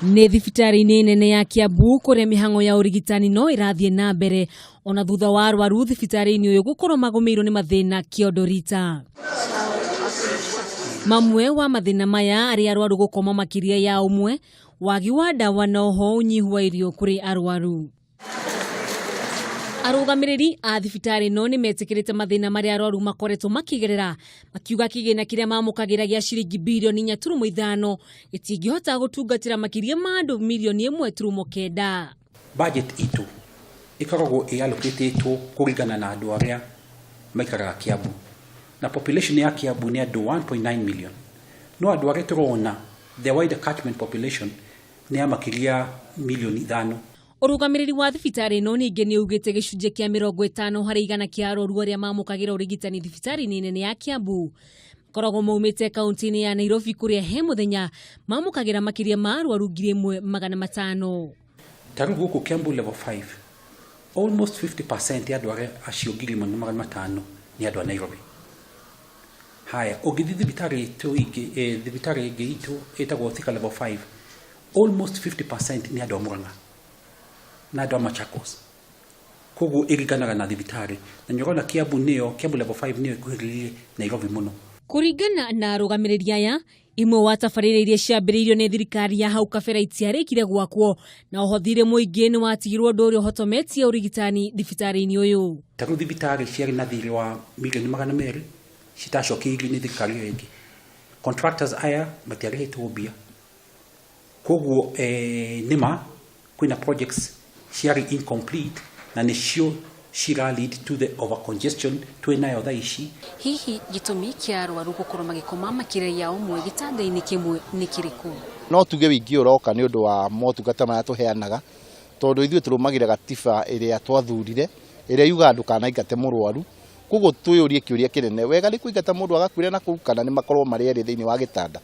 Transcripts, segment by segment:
Nĩ thibitarĩ-inĩ nene ya Kiambu kũrĩa mĩhang'o ya ũrigitani no ĩrathiĩ na mbere ona thutha wa arwaru thibitarĩ-inĩ ũyũ gũkorwo magũmĩirwo nĩ mathĩna kĩondo rita. Mamwe wa mathĩna maya arĩ arwaru gũkoma makĩria ya ũmwe, wagi wa ndawa na oho ũnyihu wa irio kũrĩ arwaru. Arũgamĩrĩri a thibitarĩ ĩno nĩ metĩkĩrĩte mathĩna marĩa arwaru makoretwo makĩgerera, makiuga kĩgĩna kĩrĩa mamũkagĩra gĩa ciringi birioni 4.5 gĩtingĩhota gũtungatĩra makĩria ma andũ mirioni 1.9. Budget itũ ĩkoragwo ĩallocatetwo kũringana na andũ arĩa maikaraga Kiambu, na population ya Kiambu nĩ andũ 1.9 million, no andũ arĩa tũrona, the wider catchment population, nĩ ya makĩria milioni 5. Ũrũgamĩrĩri wa thibitarĩ ĩno ningĩ nĩ ugĩte gĩcunjĩ kĩa 50% kĩa arwaru arĩa mamũkagĩra ũrigitani thibitarĩ-inĩ nene ya Kiambu makoragwo maumĩte kaunti-inĩ ya Nairobi, kũrĩa he mũthenya mamũkagĩra makĩria ma arwaru 1500. Ta rĩu gũkũ Kiambu level 5, almost 50% ya andũ arĩa acio 1500 nĩ andũ a Nairobi. Haya, ũngĩthiĩ thibitarĩ itũ ingĩ, thibitarĩ ĩngĩ itũ ĩtagwo Thika level 5, almost 50% nĩ andũ a Murang'a na andũ a Machakos. Koguo ĩringanaga na thibitarĩ, na nĩ ũrona Kiambu nĩyo, Kiambu level 5 nĩyo ĩkuhĩrĩirie Nairobi mũno. Kũringana na arũgamĩrĩri aya, imwe wa tabarĩra iria ciambĩrĩirio nĩ thirikari ya hau kabere itiarĩkire gwakwo, na oho thirĩ mũingĩ nĩ watigirwo, ũndũ ũrĩa ũhotometie ũrigitani thibitarĩ-inĩ ũyũ. Ta rĩu thibitarĩ ciarĩ na thirĩ wa mirioni 200 citacokeirio nĩ thirikari ĩyo ĩngĩ. Contractors aya matiarĩhĩtwo mbia. Koguo nĩma kwĩna projects ciarĩ incomplete na nĩcio cira lead to the over congestion twĩnayo thaa ici. Hihi gĩtũmi kĩa arwaru gũkorwo magĩkoma makĩria ya ũmwe gĩtanda-inĩ kĩmwe nĩ kĩrĩkũ? No tuge wĩingĩ ũroka nĩ ũndũ wa motungata marĩa tũheanaga, tondũ ithuĩ tũrũmagĩrĩra gatiba ĩrĩa twathurire ĩrĩa yugaga ndũkanaingate mũrwaru. Koguo twĩyũrie kĩũria kĩnene, wega nĩ kũingata mũndũ agakuĩra na kũu, kana nĩ makorwo marĩ erĩ thĩinĩ wa gĩtanda?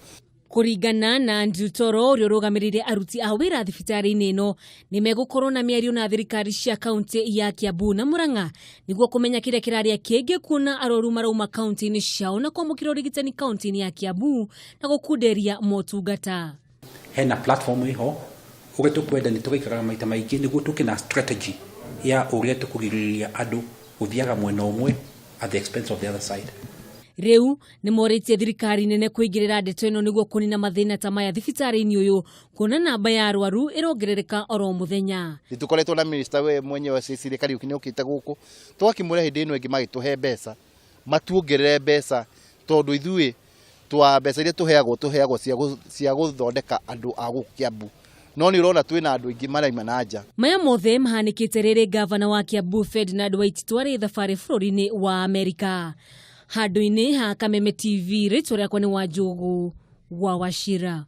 Kũringana na Andrew Toro, ũrĩa ũrũgamĩrĩire aruti a wĩra thibitarĩ-inĩ ĩno, nĩ megũkorwo na mĩario na thirikari cia kaunti ya Kiambu na Murang'a nĩguo kũmenya kĩrĩa kĩrarĩa kĩngĩ, kuona arwaru marauma kaunti-inĩ ciao na kwamũkĩra ũrigitani kaunti-inĩ ya Kiambu na gũkunderia motungata. Hena platform ĩho, ũrĩa tũkwenda nĩ tũgaikaraga maita maingĩ nĩguo tũke na strategy ya ũrĩa tũkũgirĩrĩria andũ gũthiaga mwena ũmwe at the expense of the other side. Rĩu nĩ morĩtie thirikari nene kũingĩrĩra ndeto ĩno nĩguo kũnina mathĩna ta maya thibitarĩ-inĩ ũyũ, kuona namba ya arwaru ĩrongerereka oro mũthenya. Nĩ tũkoretwo na minister we mwenyewe Cecilia Kariuki, nĩ okĩte gũkũ, twakĩmwĩra hĩndĩ ĩno ĩngĩ magĩtũhe mbeca, matuongerere mbeca, tondũ ithuĩ twa mbeca iria tũheagwo, tũheagwo cia gũthondeka andũ a gũkũ Kiambu, no nĩ ũrona twĩna andũ aingĩ maraima na nja. Maya mothe mahanĩkĩte rĩrĩ gavana wa Kiambu Ferdinand Waititu arĩ thabarĩ bũrũri-inĩ wa Amerika. Handũ-inĩ ha Kameme TV, rĩtwa rĩakwa nĩ Wanjũgũ wa Wachira.